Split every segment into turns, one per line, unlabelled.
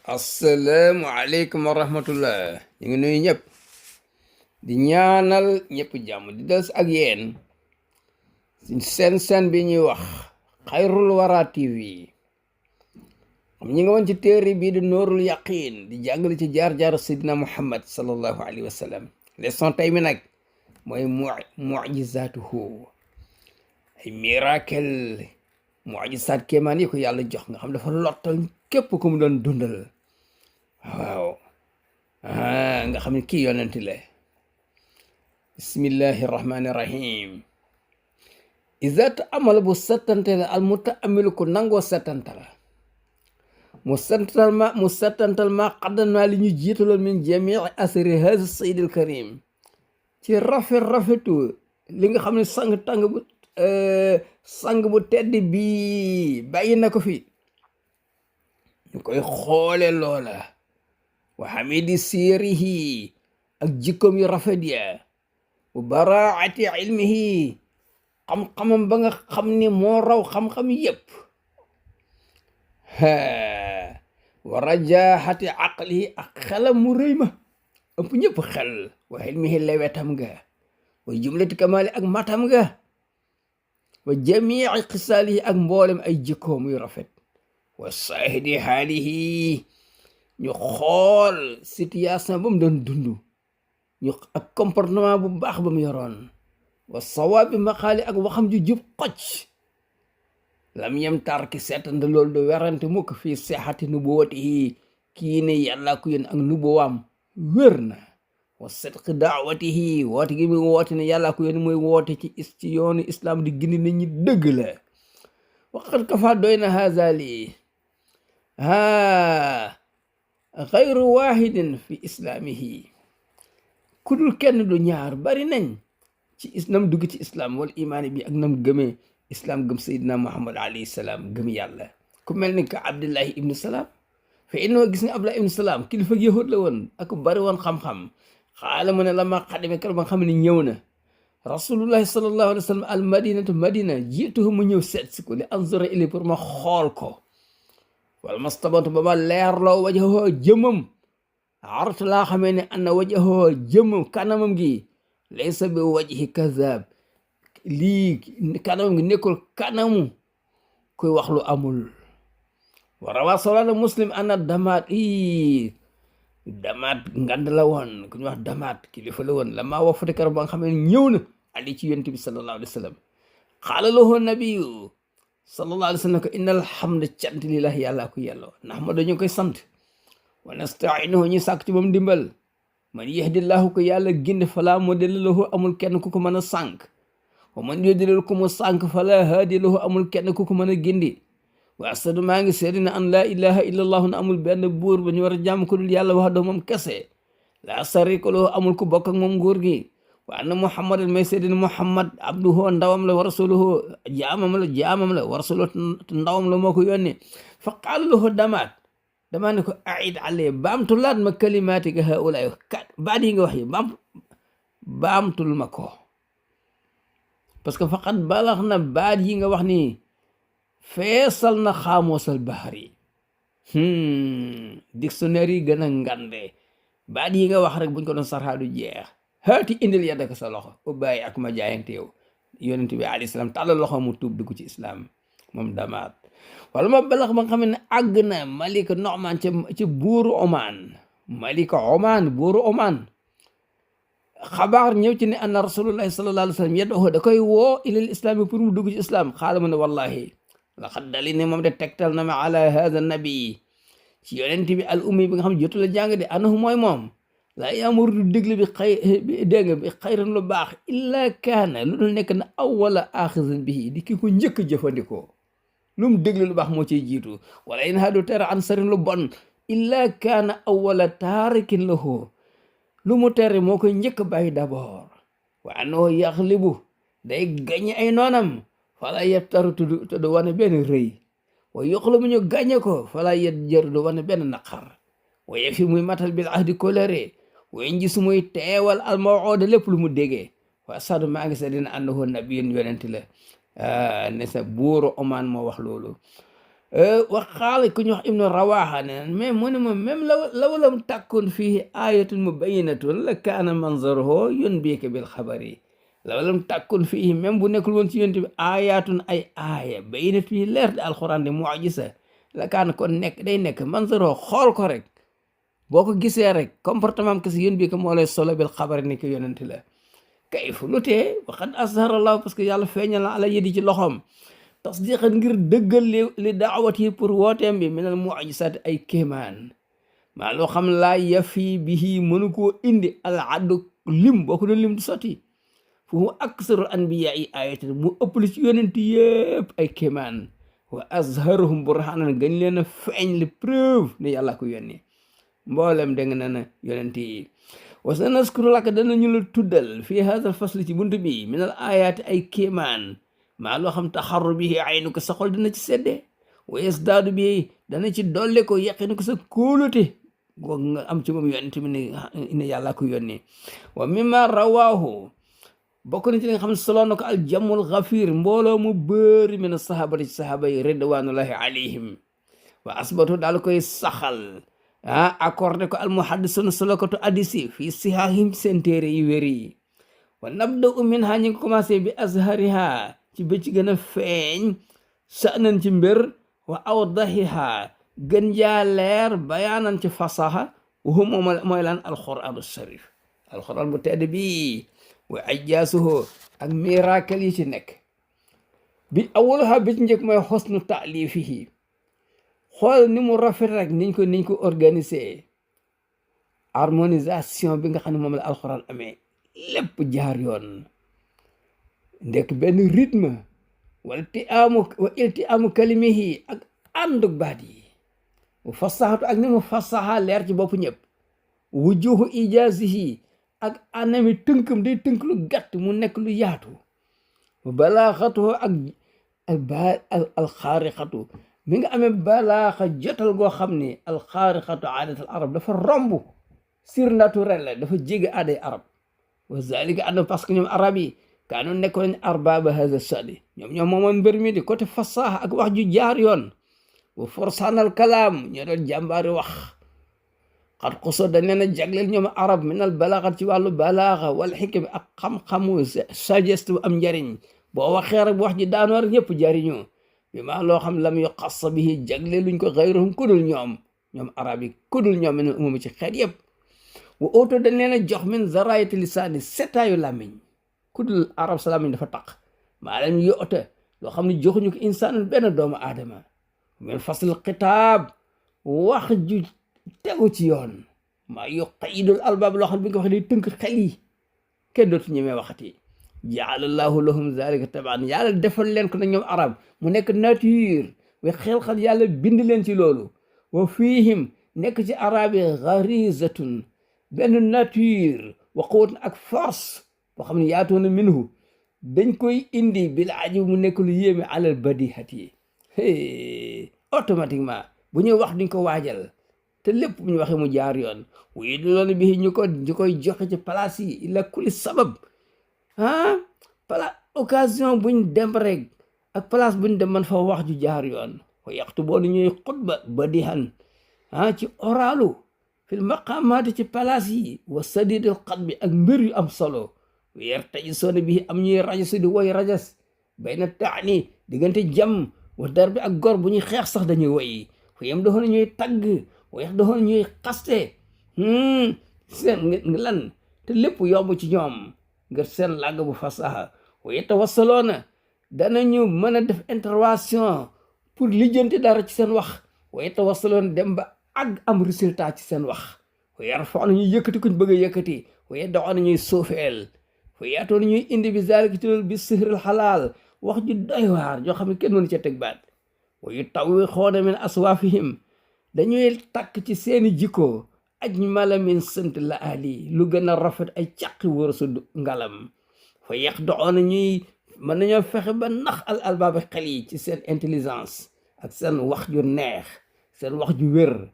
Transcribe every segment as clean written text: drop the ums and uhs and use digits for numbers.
Asalaamualeykum wa rahmatullah ñu ngi nuyu ñëpp di ñaanal ñëpp jàmm di des ak yéen seen bi ñuy wax xayrul wara tv xam ñi nga woon ci téere bii di noorul yaqin di jàngale ci jaar-jaar seydina muhammad sallallahu alayhi wa sallam leçon tey mi nag mooy mujizaatuhu ay miracle mujizaat kéemaan yi ko yàlla jox nga xam dafa lottal képp ku mu doon dundal waaw nga xam ne kii yonent la bismillahi rahmani rahim iza ta'amala bu settantale al mutaamilu ko nangoo settantala mu settantal ma xaddanaa li ñu jiitaloon min jamii asri haza sayyid al karim ci rafetu li nga xam ne sang bu tedd bi bàyyi na ko fi ñu koy xoole loola wa hamidi siirihi ak jikkoom yu rafet ya wa baraati ilmihi xam-xamam ba nga xam ni moo raw xam-xam yépp wa rajahati aqlihi ak xelam mu rëy ma ëpp ñëpp xel wa ilmihi lewetam nga wa jumlati kamali ak matam nga wa jamii xisaalihi ak mboolem ay jikkoom yu rafet wa saahidi haalihi ñu xool situation ba mu doon dund ñu ak comportement bu baax ba mu yoroon wa sawaabi maqaali ak waxam ju jub xocc lam yem tarki seetante loolu du werante mukk fii sexati nubuwatihi kii ne yàlla ku yéen ak nubuwaam wér na wa sidqi daawatihi woote gi muy woote ne yàlla ku yéen mooy woote ci yoonu islam di gindi nit ñi dëgg la waqad kafa doy na haza lii xayru wahidin fi islaamihi ku dul kenn du ñaar bari nañ ci nam dugg ci islam wal imaani bi ak nam gëmee islam gëm sayidina muhammad alayhi salaam gëm yàlla ku mel ni ka abdullahi ibnu salaam fa innoo gis nga abdullahi ibnu salaam kilifa yahud la woon ak bari woon xam-xam xaala mu ne la ma xadime kër ba nga xam ne ñëw na rasulullahi sallallahu alayhi wa sallam al madinatu madina jiituhu mu ñëw seet si ko li anzura ili pour ma xool ko wala mastabantu ba ma leerloo wajahoo jëmam artu laa xamee ne anna wajahoo jëmam kanamam gi laysa bi wajhi kazab lii kanamam gi nekkul kanamu kuy wax lu amul wa rawa solana muslim anna damaat damaat ngand la woon ku ñu wax damaat kilifa la woon la maa wafati kar ba nga xam ne ñëw na ali ci yonent bi sallallahu alayhi wa sallam xaala lahu nabiyu sallallahu alayhi wa sallam ko innal hamda cant lillahi yàlla ko yelloo ndax ma dañu koy sant wa nastainuhu ñu sàkk ci moom dimbal man yahdillahu ko yàlla gindi fala mudilla lahu amul kenn ku ko mën a sànk wa man yudlil ku mu sànk fala haadi lahu amul kenn ku ko mën a gindi wa asadu maa ngi seedi na an laa ilaha illa allahu na amul benn buur ba ñu war a jàmm ko dul yàlla wax doo moom kese laa sarika lahu amul ku bokk ak moom nguur gi wa anna muhammadan may seedi na muhammad abduhu ndawam la wa rasuluhu jaamam la wa rasuluhu ndawam la moo ko yónni fa qaala lahu damaat ne ko aid ale baamtulaat ma kalimatika haulaay baat yi nga wax yi baamtul ma ko parce que faqat balax na baat yi nga wax ni feesal na xaamoosal baxar yi dictionnaire yi gën a ngande baat yi nga wax rek buñ ko doon sarxaadu jeex haati indil yadda ko sa loxo u bàyyi ak ma jaayante yow yonent bi alayhi salaam tàllal loxo mu tuub dugg ci islam moom damaat wala ma balax ba nga xam ne àgg na malika Nu'man ci buuru Oman malika Oman buuru Oman xabaar ñëw ci ne anna rasulullahi sallallahu alayhi wa sallam yad'uhu da koy woo ilal islam yi pour mu dugg ci islam xaala mu ne wallahi laqad dali ne moom de tegtal na ma ala hada nabi ci yonent bi al ummi bi nga xam ne jotu la jàng de anahu mooy moom laa yaamur du dégle bi dégg nga bi xayran lu baax illa kaana lu dul nekk na awwala axizin bihi di ki ko njëkk jëfandikoo lu mu dégle lu baax moo ciy jiitu wala in hadu tere an sarin lu bon illa kaana awwala taarikin lahu lu mu tere moo koy njëkk bàyyi d'abord wa annahu yaxlibu day gañe ay noonam fala yebtaru te du wane benn rëy wa yoxlamu ñu gañe ko fala yet jër du wane benn naqar wa yefi muy matal bil ahdi kolere wa nji su muy teewal al mawooda lépp lu mu déggee wa sadu maa ngi sa dina annahu nabiyun yonent la ne sa buuru Oman moo wax loolu waxaala ku ñu wax ibnu rawaxa ne mais mu ne moom même law lam takkun fii ayatun mubayinatun la kaana manzaruhu yunbika bil xabari law lam takkun fii même bu nekkul woon ci yonent bi ayatun ay aaya bayinatun yi leer de alquran de mucjisa la kaana kon day nekk manzaruhu xool ko rek boo ko gisee rek comportement am kese yunbika moo lay solo bil xabari ni ko yonent la kayf lu tee waxad azhara allah parce que yàlla feeñal na ala yedi ci loxoom tasdiqan ngir dëggal li daawat yi pour wooteem bi minal mujisaat ay kéemaan maa loo xam laa yafi bihi mënu koo indi al addu lim boo ko doon lim du sotti fu aksarul anbiya yi ayatan mu ëpp li ci yonent yëpp ay kéemaan wa azharuhum burhanan gën leen a feeñ li preuve ne yàlla ko yónni mboolem dégg na na yonent yi wa sanaskuru laka danañu la tuddal fii hadal fasli ci buntu bi minal ayaati ay kéemaan maa loo xam taxarru bi aynu ko sa xol dina ci sedde wa yasdaadu bi dana ci dolle ko yaqinu ko sa kóolute goog nga am ci moom yonent mi ne yàlla ko yónni wa mimma rawaahu bokk na ci li nga xam ne solo na ko aljamul xafir mbooloo mu bëri min sahabati ci sahaba yi ridwanullahi alayhim wa asbatu daal koy saxal accordé ko almuhaddisuna solokatu addisi fii sihahim seen téere yi wér yi wa nabda min ha ñi ngi commencé bi azhariha ci bëcc gën a feeñ sa'nan ci mbir wa awdahiha gën jaa leer bayaanan ci fasaha waxu mooy lan alquran sharif alquran bu tedd bi wa ajjaasuhu ak miracle yi ci nekk bi awwaluha bi ci njëkk mooy xosnu taalifihi xool ni mu rafet rek niñ ko organiser harmonisation bi nga xam ne moom la alquran amee lépp jaar yoon ndekk benn rythme wa iltiamu kalimihi ak ànduk baat yi mu fasaxatu ak ni mu fasaxa leer ci bopp ñëpp wujuhu ijazihi ak anami tënkam day tënk lu gàtt mu nekk lu yaatu wa balaaxatu ak alxaariqatu mi nga amee balaaxa jotal goo xam ne alxaariqatu aadatal arab dafa romb surnaturel la dafa jege aaday arab wa zalika ànd parce que ñoom arab yi kaanu nekkoon nañ arbaba haza sadi ñoom moomoon mbir mi di côté fasaha ak wax ju jaar yoon wa forsanal kalaam ñoo doon jàmbaari wax xat xuso dañ leen a jagleel ñoom arab minal balaaxat ci wàllu balaaxa wal xikma ak xam-xamu sagesse bu am njariñ boo waxee rek bu wax ji daanoo rek ñëpp jariñu bi maa loo xam lam yu xassa bihi jagleel luñ ko xayruhum kudul ñoom arab yi kudul ñoom min umumi ci xeet yëpp wa oto dañ leen a jox min zarayati lisaani setaayu làmmiñ kudul arab sa làmmiñ dafa taq maa leen yoota loo xam ne joxuñu ko insaan benn doomu aadama min fasl xitaab wax ju tegu ci yoon maa yu qayidul albaab loo xam ne bi nga wax day tënk xel yi kenn dootu ñemee waxati jaalallahu lahum zalika taban yàlla defal leen ko nag ñoom arab mu nekk nature wa xel-xel yàlla bind leen ci loolu wa fihim nekk ci arab yi garizatun benn nature wa quwwatun ak force boo xam ne yaatoona minhu dañ koy indi bil ajib mu nekk lu yéeme alal badihati automatiquement bu ñuy wax duñ ko waajal te lépp bu ñu waxee mu jaar yoon wuyi du loolu bi ñu koy joxe ci place yi ila kulli sabab occasion buñ dem rek ak place buñ dem man fa wax ju jaar yoon wa yaxtu boonu ñuy xutba badihan ci oralu fil maqamaati ci place yi wa sadidil xat bi ak mbir yu am solo weer taji soona bi am ñuy rajasu di woy rajas bay na taani diggante jam wa dar bi ak gor bu ñuy xeex sax dañuy woy fa yam doxoon ñuy tagg wayax doxoon ñuy xaste seen nga lan te lépp yomb ci ñoom ngir seen làgg bu fasaha waye tawassaloona danañu mën a def intervention pour lijjanti dara ci seen wax waye tawassaloona dem ba ak am résultat ci seen wax waye yarfa'una ñuy yëkkati kuñ bëgg a yëkkati waye da'una ñuy suufeel waye yaatoona ñuy indi bi zalika ci loolu bi sihril xalaal wax ju doy waar joo xam ne kenn mënu ca teg baat waye tawwixoona min aswaafihim dañuy takk ci seeni jikko ajmala min sant la ali lu gën a rafet ay caqi wër su ngalam fa yàq doxoona ñuy mën nañoo fexe ba nax al albaaba xel yi ci seen intelligence ak seen wax ju neex seen wax ju wér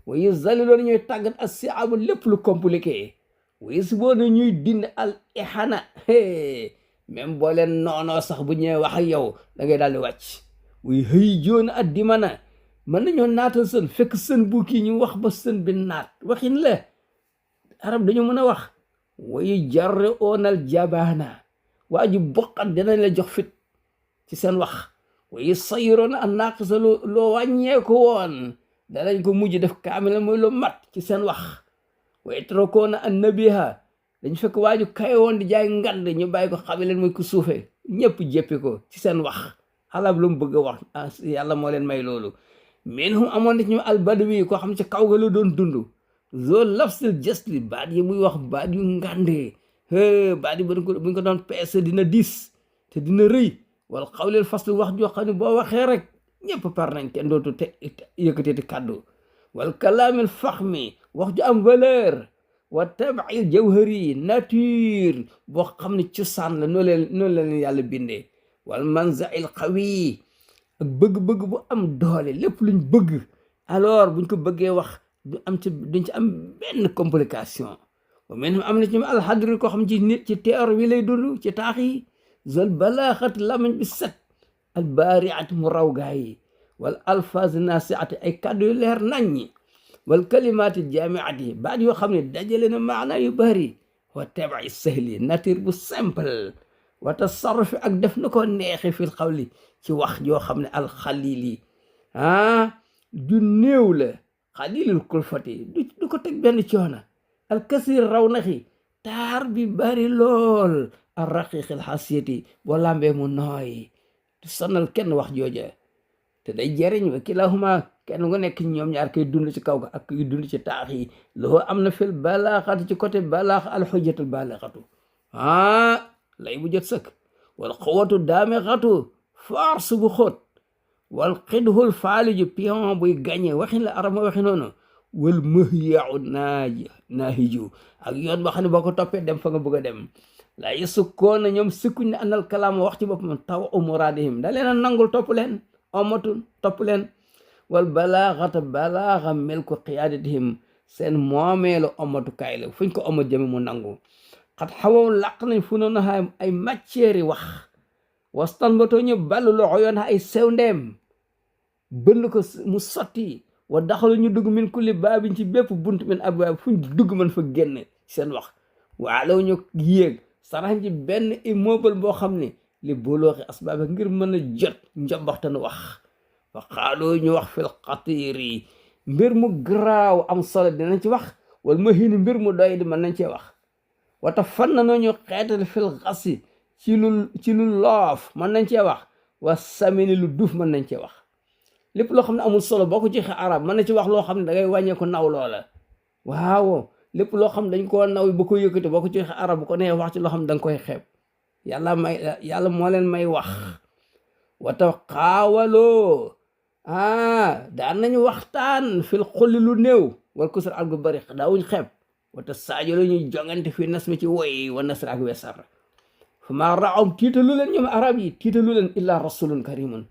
wayu zaliloona ñuy tàggat ak si abu lépp lu compliqué wayu si boona ñuy dind al ihana même boo leen noonoo sax bu ñëwee wax ak yow da ngay daal di wàcc wuy hëy joona ak dimana mën nañoo naatal sën fekk sën bu kii ñu wax ba sën bi naat waxin la arab dañu mën a wax wayu jarre oonal jabaana waa ji boqat dinañ la jox fit ci seen wax wayu sayiroona an naaqisa loo wàññeeku woon danañ ko mujj def kaamila mooy lu mat ci seen wax waye trokoona an nabiha dañ fekk waaju kawe woon di jaay ngand ñu bàyyi ko xabileen mooy ku suufe ñëpp jéppi ko ci seen wax alab lu mu bëgg a wax yàlla moo leen may loolu minhum amoon na ci ñu albadawi koo xam ci kaw ga la doon dund zo lafsil jasli baat yi muy wax baat yu ngàndee baat yi buñ ko doon peese dina diis te dina rëy wala xawleel fasl wax joo xam ne boo waxee rek ñëpp par nañ kenn dootu te yëkkateeti kàddu wal kalaamil faxmi wax ju am valeur wa tabail jawhari nature boo xam ne cosaan la noonu leen yàlla bindee wal manzail qawi ak bëgg-bëgg bu am doole lépp luñ bëgg alors buñ ko bëggee wax duñ ci am benn complication wa men am na ci alxadri koo xam ci nit ci teer wi lay dund ci taax yi zol balaaxat lamañ bi set al baariat mu raw gaa yi wal alfaz nasiati ay kàddu yu leer naññi wal kalimaati jaamiat yi baat yoo xam ne dajale na maana yu bari wa tabai sahli nature bu simple wa tasarrufi ak def na ko neexe fil xawli ci wax joo xam ne alxalili du néew la xalilul kulfati du ko teg benn coona alkasir raw naxi taar bi bari lool al raqiqil xasiyati boo lambee mu nooy du sonal kenn wax jooja te day jëriñ wa kilahuma kenn nga nekk ñoom ñaar koy dund ci kaw ga ak koy dund ci taax yi loo am na fil balaaxatu ci côté balaax alxujjatul balaaxatu lay bu jot sëkk wal xawatu daame xatu force bu xóot wal xidhul faaliju pion buy gañe waxin la arab ma waxi noonu wal mëhyau naahiju ak yoon boo xam ne boo ko toppee dem fa nga bëgg a dem laa yësukkoona ñoom sikkuñ ne anal kalaama wax ci boppam taw umuradihim da leen a nangul topp leen omatul topp leen wal balaaxata balaaxa mel ko qiyadatihim seen moomeelu omatukaay la fuñ ko omat jëme mu nangu xat xawaw laq nañ fu noonu ay matière yi wax wastanbatoo ñu ballu loxo yoon ay sew ndeem bënn ko mu sotti wa daxalu ñu dugg min kulli baabin ci bépp bunt min abwaab fuñ dugg mën fa génn seen wax waalaw ñu yéeg sarax ci benn immeuble boo xam ne li bolooxi asbaaba ngir mën a jot njombaxtanu wax fa xaaloo ñu wax fil xatiir yi mbir mu garaaw am solo dinañ ci wax wala ma hini mbir mu doy di mën nañ cee wax wata fan na noo ñu xeetal fil xasi ci lu loof mën nañ cee wax wa samini lu duuf mën nañ cee wax lépp loo xam ne amul solo boo ko joxe arab mën na ci wax loo xam ne da ngay wàññee ko naw loola waaw lépp loo xam ne dañ koo naw ba ko yëkkati boo ko joxe arab bu ko nee wax ci loo xam ne da nga koy xeeb yàlla moo leen may wax wata xaawaloo daan nañu waxtaan fil xulli lu néew wala kusur al gu bari daawuñ xeeb wata saajo la ñuy jongante fi nas mi ci woy wa nasr ak wesar fa maa raawam tiitalu leen ñoom arab yi tiitalu leen illa rasulun karimun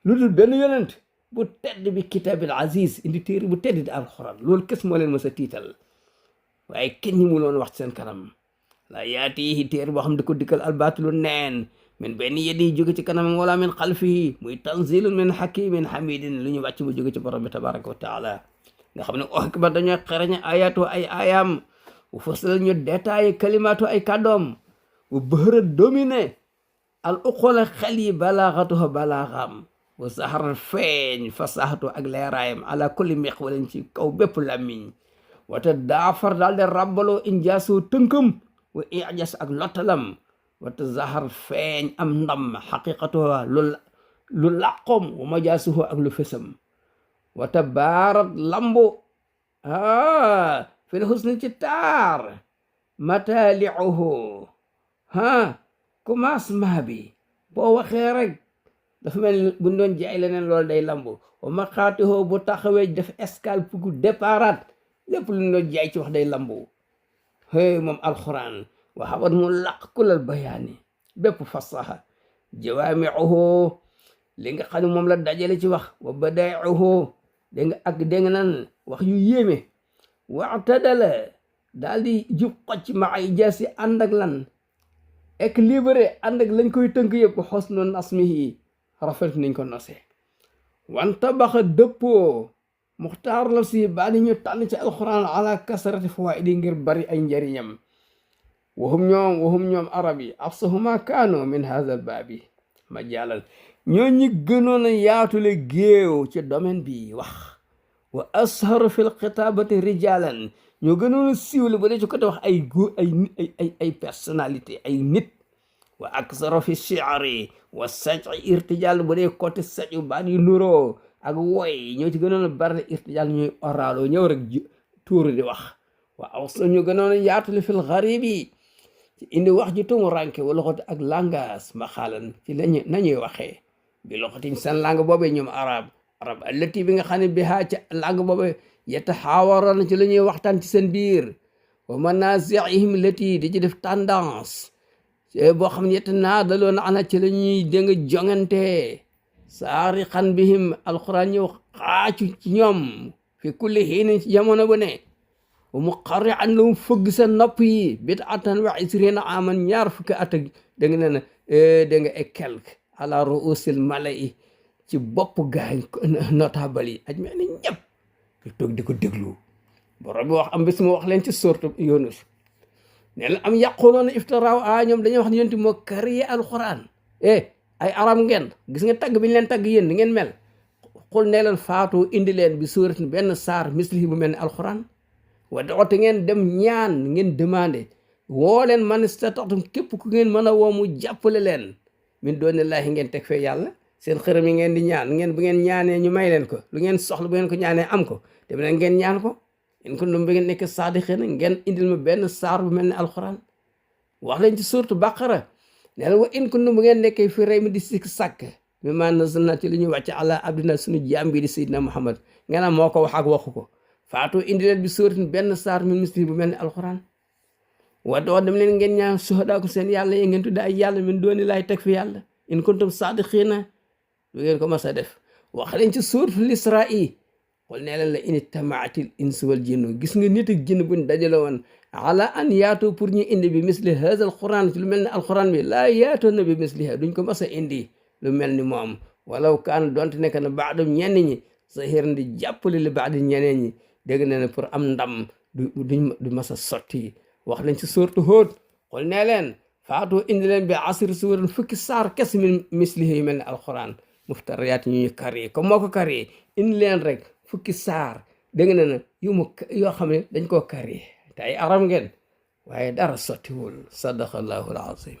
lu dul benn yonent bu tedd bi kitaabil aziz indi téere bu tedd di alxuraan loolu kes moo leen mës a tiital waaye kenn ñi mu loon wax seen kanam la yaatihi téere boo xam ne ko dikkal albaatilu neen min benn yeddi jóge ci kanam wala min xalfihi muy tanzilun min hakimin hamidin lu ñu wàcc mu jóge ci borom bi tabaraka wa taala nga xam ne ba dañoo xereñe ayatu ay ayam bu fasal ñu détaillé kalimaatu ay kàddoom bu bëhëra dominé al uqola xel yi balaaxatuha balaaxam wa zahar feeñ fasaxatu ak leeraayam ala kulli meex walañ ci kaw bépp làmmiñ wata daafar daal de rabbaloo injaasoo tënkam wa ijaas ak lottalam wata zahar feeñ am ndam xaqiqatuha lu làqoom wa majaasuhu ak lu fësam wata baarat lambu fil husni ci taar mataliuhu commencement bi boo waxee rek dafa mel buñ doon jaay leneen loolu day lambu wa maqaatihoo bu taxawee def escale pour déparaat lépp lu ñu doon jaay ci wax day lambu moom alquran wa xabat mu laq kulal bayaani bépp fasaha jawaamiuhu li nga xam ne moom la dajale ci wax wa badaiuhu dégg nga nan wax yu yéeme waxtadala daal di jub xocc ma ay jaasi ànd ak lan équilibré ànd ak lañ koy tënk yëpp xosnu nasmihi rafet nañ ko nosee wanta baxa dëppoo muxtaar la si baadi ñu tànn ci alquran ala kasrati fawaidi ngir bari ay njariñam wahum ñoom arab yi afsahuma kaano min hadha baabi ma jàllal ñoo ñi gënoon a yaatule géew ci domaine bi wax wa asharu fil xitaabati rijalan ñoo gënoon a siiwle ba dee ci côté wax ay góor ay personnalité ay nit wa aksaro fi shi'ri wa saci irtijal bu dee côté sacu baat yu nuroo ak woy ñoo ci gënoon a bari irtijal ñuy oraaloo ñëw rek tuuru di wax wa awsa ñu gënoon a yaatule fil garibi ci indi wax ji tumu ranke wa loxoti ak langage ma xaalan ci lañu nañuy waxee bi loxotiñ seen langue boobee ñoom arab allati bi nga xam ne bi haa ca langue boobee yataxaawaroon ci la ñuy waxtaan ci seen biir wa manaziihim lati di ci def tendance boo xam ne yatanaadaloon ana ci la ñuy dégg jongante saariqan bihim alquran ñëw xaacu ci ñoom fi kulli xiinin ci jamono bu ne wa muqarri an lu mu fëgg sa nopp yi bid'atan wa isriina aman ñaar fukki at ak dégg nga ne dégg nga et quelque ala ruusil malai ci bopp gaay notable yi aj mel ni ñëpp di toog di ko déglu borom bi wax am bis mu wax leen ci sourate Yunus ne la am yàquloona iftiraaw ñoom dañuy wax ne yonti moo créé alquran ay arab ngeen gis nga tagg bi ñu leen tagg yéen ni ngeen mel xul ne leen faatu indi leen bi suuratin benn saar mislihi bu mel ne alquran wa doote ngeen dem ñaan ngeen demandé woo leen man istata'tum képp ku ngeen mën a woo mu jàppale leen min doonillaahi ngeen teg fee yàlla seen xërëm yi ngeen di ñaan bu ngeen ñaanee ñu may leen ko lu ngeen soxla bu ngeen ko ñaanee am ko dem leen ngeen ñaan ko in kuntum bi ngeen nekk saadiqiina ngeen indil ma benn saar bu mel ne alquran wax leen ci suuratu baqara ne la wa in kuntum bu ngeen nekkee fi rey mi di sikk sàkk mi ma nazalna ci li ñuy wàcc ala abdina suñu jaam bi di sayyidina muhammad ngeen am moo ko wax ak waxu ko faatu indi leen bi suuratin benn saar min misli bu mel ne alquran wa doo dem leen ngeen ñaan suhadaa ko seen yàlla yi ngeen tudde ay yàlla min dooni laay teg fi yàlla in kuntum saadiqiina lu ngeen ko mas a def wax leen ci suuratul Israa xul nee leen la in ijtamaatil insu wal jinnu gis nga nit ak jinn buñ dajale woon ala an yaatu pour ñu indi bi misli haazal quran ci lu mel ne alquran bi laa yaatoona bi misliha duñ ko mas a indi lu mel ni moom walaw kaan donte nekk na baadum ñenn ñi zahiran di jàppale li baadi ñeneen ñi dégg na ne pour am ndam du mas a sotti wax leen ci suuratu Huud xul nee leen faatu indi leen bi asri suwarin fukki saar kes min mislihi yu mel ne alquran muftariyaat ñu kari comme moo ko kari indi leen rek fukki saar dégg na ne yoo xam ne dañ koo kari te ay aram ngeen waaye dara sottiwul sadaqallahu alazim